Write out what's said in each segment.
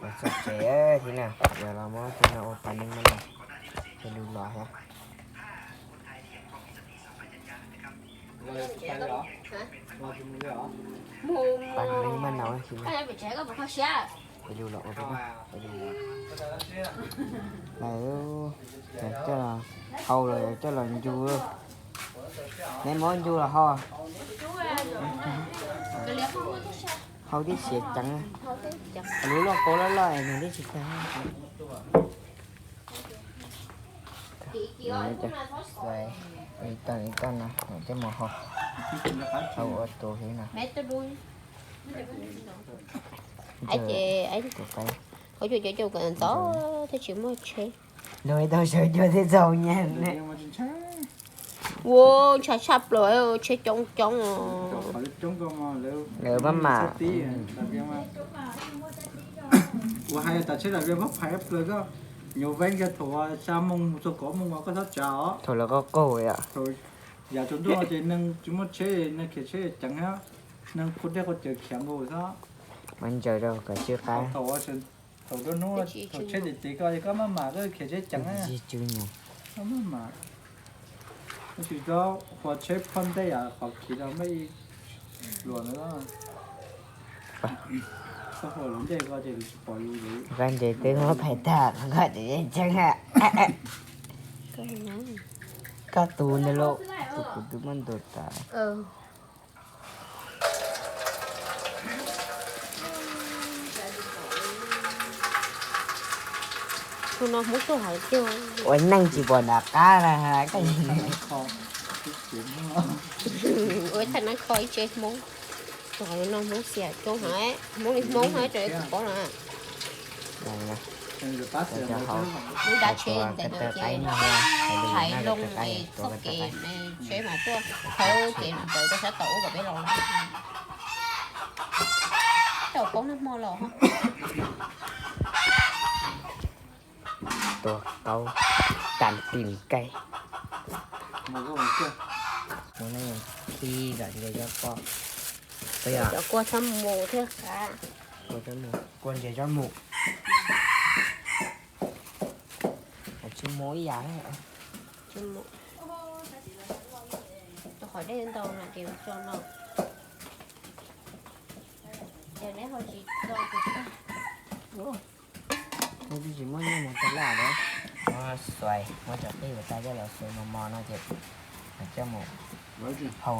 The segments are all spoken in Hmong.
Los txog tsev thiab na, yog los muab tus no ua pas neeg maj no, ces lug los thiab. Pas neeg maj no, ces lug los ua pas neeg, lawv coj los hau los coj los ncu. Neb muab ncu los hau, hau tib siav ceev, lub lauj kaub loj loj es nws tib tsis tag. Tag no coj mus hau, hau ua tus thiab no. Tus qaib, ntxov thiab tsis muaj tsheb. Luag tau sawv cua thiab txaus nyag ne. Ua ntshai tshaj plaws, tsheb coob coob os. Lawv maj mam. Ua hais tas tsheb daim vias pab phais plaws koj, nyuam veeb kiag thaum xya moos mus txog kaum moos uas koj txhob tsav os. Thaum lawv qaug qaug os. Yam tsaus ntuj no ces neeg tsis muaj tsheb, neeg khiav tsheb ceev thiab, neeg qhuav dej qhuav cawv khiav nkaus xwb. Muab ntsaws rau kom tsw qab. Thaum dua hnub thaum tsheb ces ces koj, koj maj mam koj khiav tsheb ceev na. Koj maj mam, koj tsis txhob qhuas tsheb phoj ntej yam qhov khiav rau mej luas ntawd. Koj qhuas lub ntej ko ces tsis pom yus li. Koj ntses twb muab phais tag, koj tseem ceeb. Koj tus ntawd lauj, tus kuv twb muab ntuas tas. Tus no Hmoob tuaj hauv tiag. Ua neej tsis pom nram qab na. Ua ib thaj neeb kho ib tsev Hmoob. Tus no Hmoob xiam coob heev, Hmoob li Hmoob heev, rau tsis paub na. Lub dab tsheb ntawd ces thaiv loo es txoj kev tsheb mas tuaj thawb kev ntawd rau sab tod ub kom peb los. Coj poob nag hmo los. Tua kaub, tas tim nkaij. Mus khib kom ntses yob koj. Cov kua txhob mus thiab qab. Kua ntses yob mus. Tsis mus ib yam. Tsis mus. Rau qhov dej ntau no ces tso no. Ces neb ho tsis tso. Neb twb tsis muaj nyiaj mus tau laj lawm. Muab xuas, muab cov qij uas tas coj los xuas mos mos no ces coj mus hau.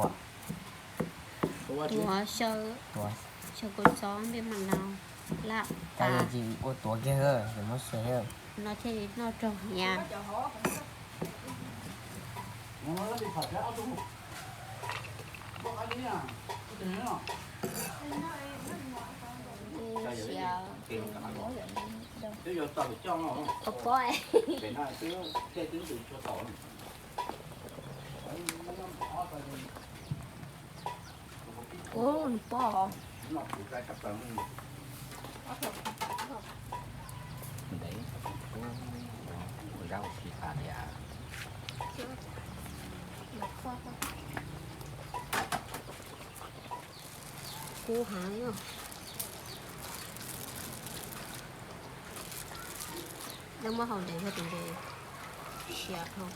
Tuav xyaw, xyaw kua txob npej mam no laj. Tas tas. Ces ua tuav kiag, ces muab xuas. No thiaj li noj raug hnyav. Ua pob. Ua pob. Ntev, ua zab ua txhij tas li as. Kub heev. Neb muab hau ntev yog tus ntev siav dhau.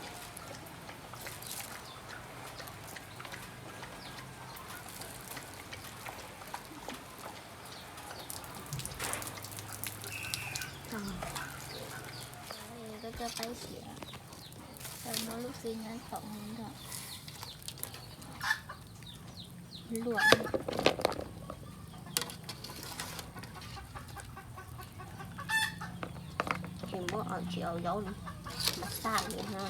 Koj coj qaib siav, muab lub xi nyob thaum ntawd luaj. Ces muab tsis au zaub li, mas tag li na.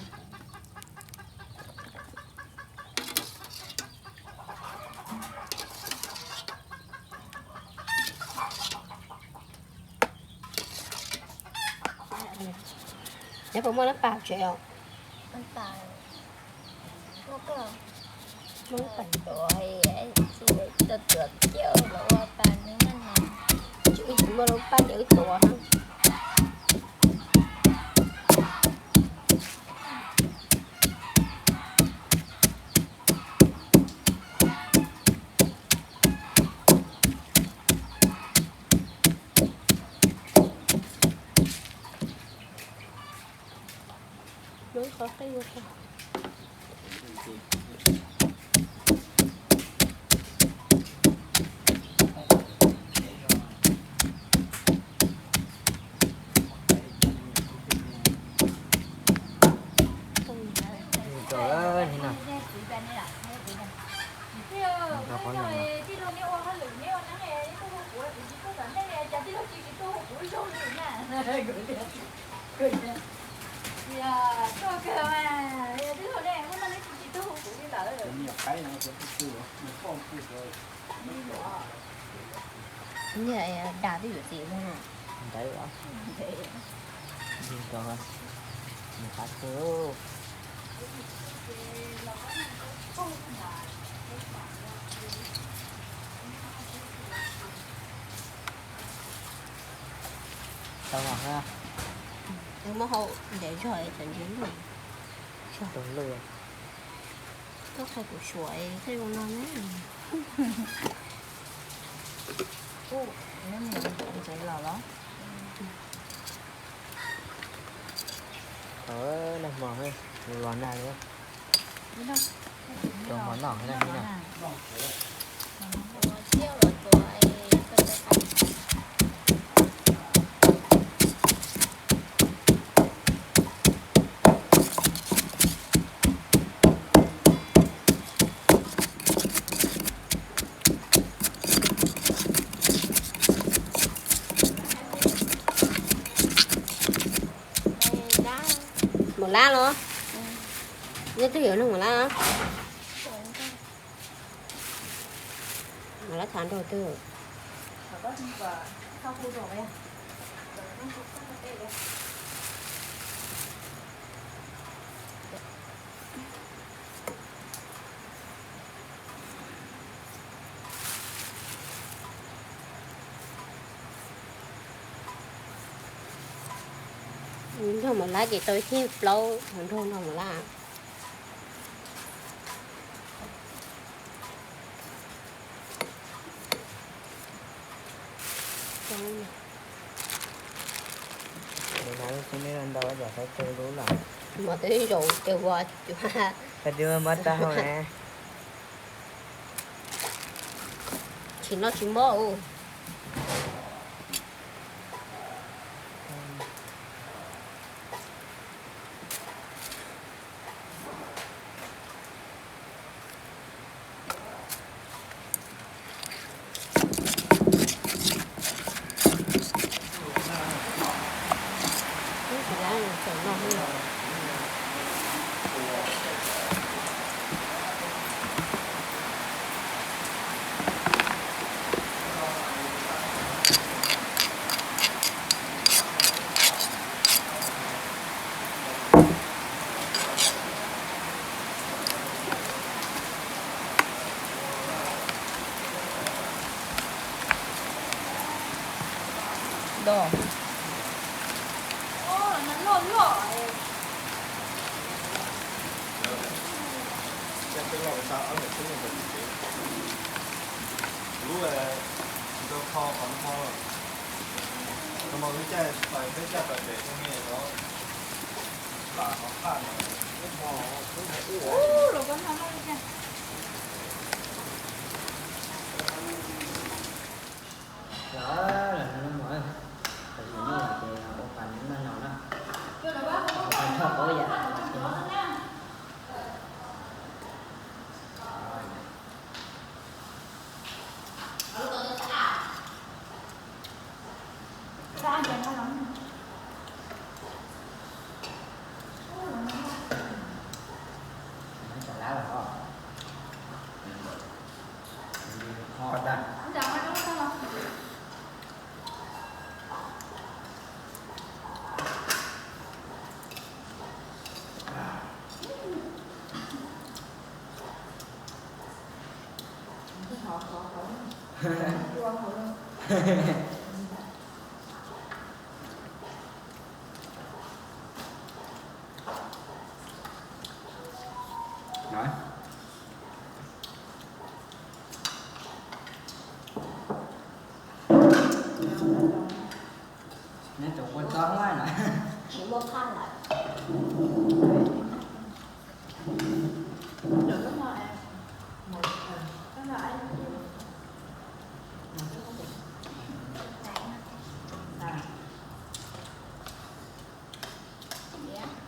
Neb puas muaj lab pas tsev os? Muaj pas tuav, tuav coj los ua pas neeg maj no. Tsis muaj lub pas ces wb tuav. Tau qij ua tso. Tau li no. Niag dag twb yuav txiv ntawd los? Mus qab tsuag. Tau los ha. Muab hau ntev zog cov ntsis lwj. Tau lwj. Koj qhia kuv suav tej zoo no na. Ntsev los los. Nag hmo los nag li. Rau hmo noj na. Mov lab los? Neb twb yuav nug mov lab. Mov lab thav nrog twg? Nrog mov lab ces tau ib teg plaub, nrog nrog mov lab. Mov twb zaum ces ua, tsis noj tsis mob. Los, los noj mov, tam sim no ces ua pas noj no na. Ua pas noj qab yam. Neb tus kua txob na. Tsis muaj phaj lawm.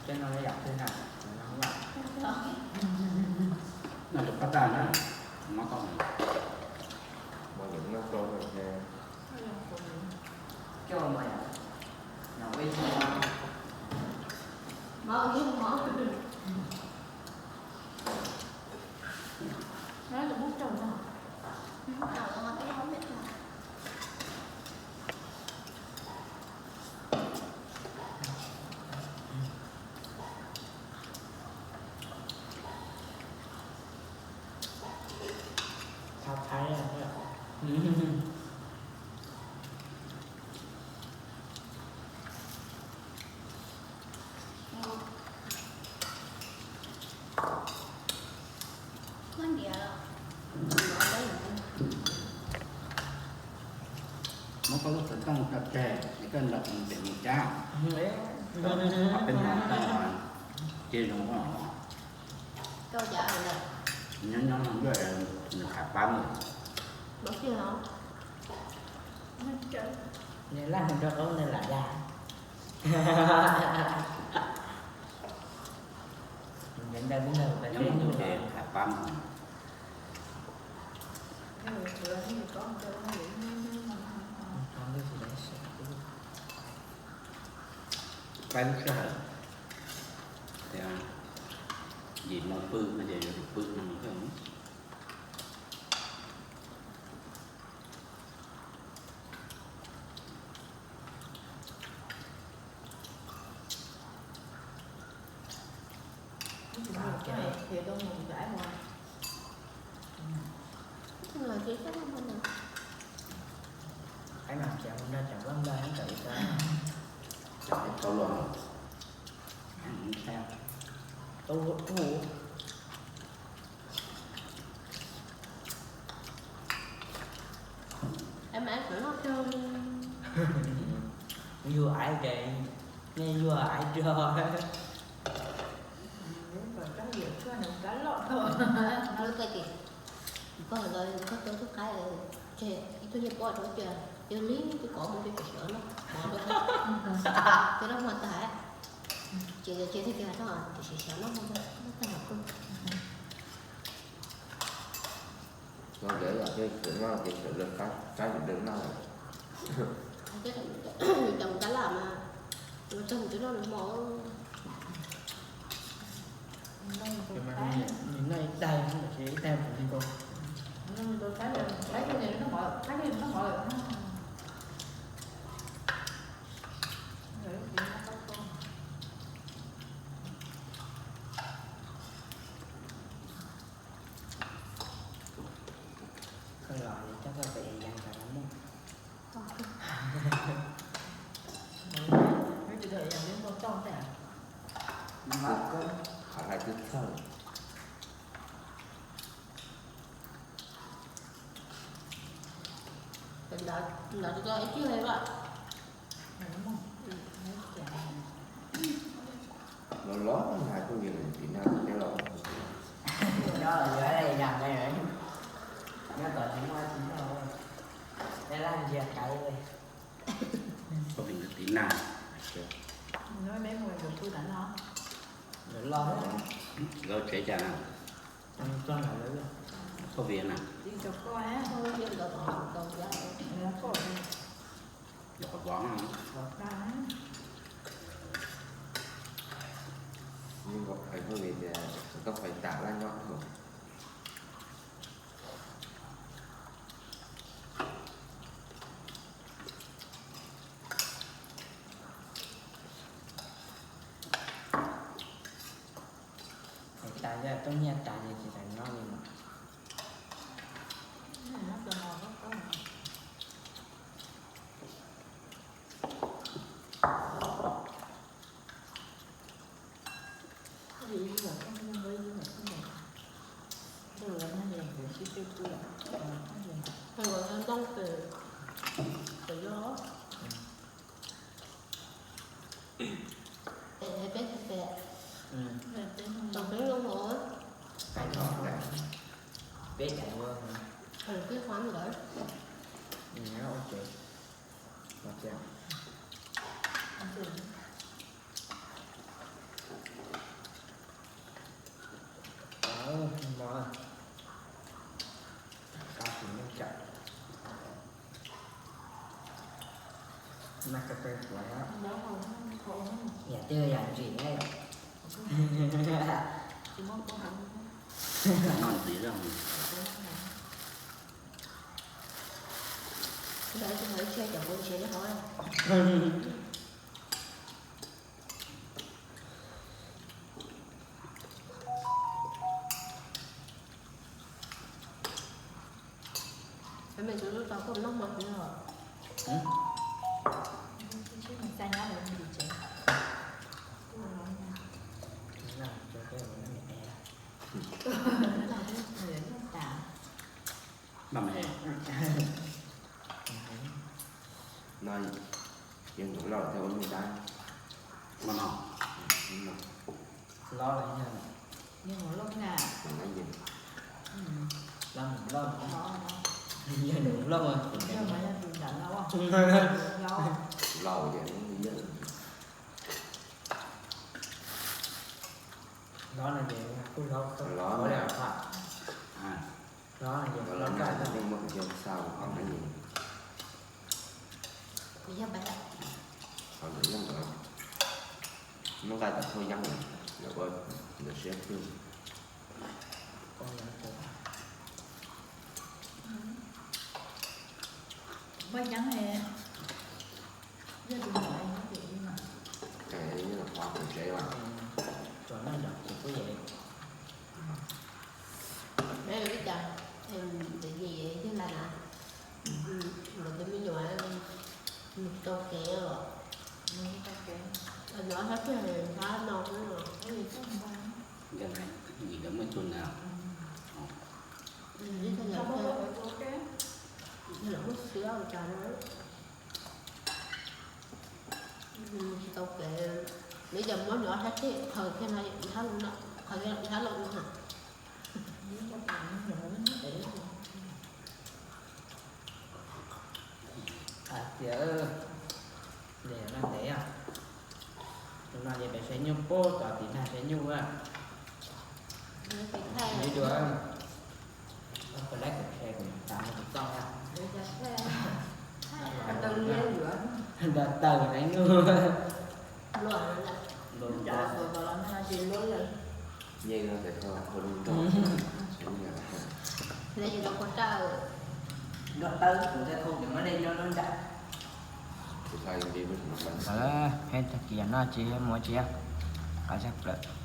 No yam twg na? No tus paj tag na, mov tau. Mov yeej noj tau thiab. Coj mas yom, ua ib tug mov. Mov ua ib tug mov. Noj tus mov tsaug ntag. Thaij thaij. Muab koj lub xov tooj tso tseg es koj nrog kuv mus pem mus cab. Peb mus tau ces zoo os. Nyob nyob nws qham pab mus. Nws laj mus rau qhov ntawd lam dag. Nyob nyob ces qham pab mus. Pab lub sij hawm tias yim moo pw no ces yuav tsum pw no. Tau los. Tau hu. Yus aiv ces nej yuav aiv rau. Lub koj ces koj los koj tau tub qaib tseg ib tug nyiaj pob rau tias yog li tus kov mus ces tseem xyov noj mov rau, ces noj mov tas, ces yog tseg tiag tiag noj tiam sis xyov noj mov noj tag nrho. No lawv yog peb tseem noj ces tseem lawv qab yus lawv noj. Cov mus tab laj mas yuav txog mus twb noj nws mov. Nws noj ib daig, ib daig puv nkaus. Koj los coj koj pem yees tas los muaj. Qhov hais twb txhawj. Ntawd ib tug hais as. Los los hais phooj ywg tim no thiab los. Nyob los yuav ib yam nkaus, nyob tom tsis muaj tsis noj, peb laj ntsia qaiv li. Phooj ywg tim no. Lawv los, lawv tsev cas na? Phooj ywg na. Qhov vov na. Nkaus pais phooj ywg tias tau pais tam laj nyob. Hais tas yog tuaj nyiaj tas ces tsis xav nyob li mas. Ntoo pem, pem, peb, peb, peb, peb, peb, peb daim ua, peb qhov ntawd. Ua tsev. Ua tsev. Mas kawg kawg kuv yam twg yam ntsim ne. Noj ntxiv zog. Mas no, yog nus loj thiaj ua nyuj dab. Mas no, loj, yog nus loj na, loj, yog nus loj, yog nus loj, loj ces loj no ces kuj loj, loj no ces loj na, muaj tus cia xa ua qhov na. Qhov ntawd yeej muab nqaij tawm thauj yeeb lawm, lawv ua ntawm siab twg. Qhov tsev mas yog lawm na, nkawd tus me nyuam mus tau kev os, no sab tiag hnab no. Yim lawv muaj ib tug na, yog lawv muaj siab ua cas no. Tsis tau kev, lawv yog muab nws ob sab ceg qhaws kiag no, qhaws kiag hnab loj no. Hais tias, ntev no ntev, tus no ces pem saib nyuj pub, cov tim nag saib nyuj a. Dua, kuv laib kuv saib kuv tas mus kuv txoj a. Nta taws saib nyuj. Peb tag kis no tsis muaj tsis, qab tshaj plaws.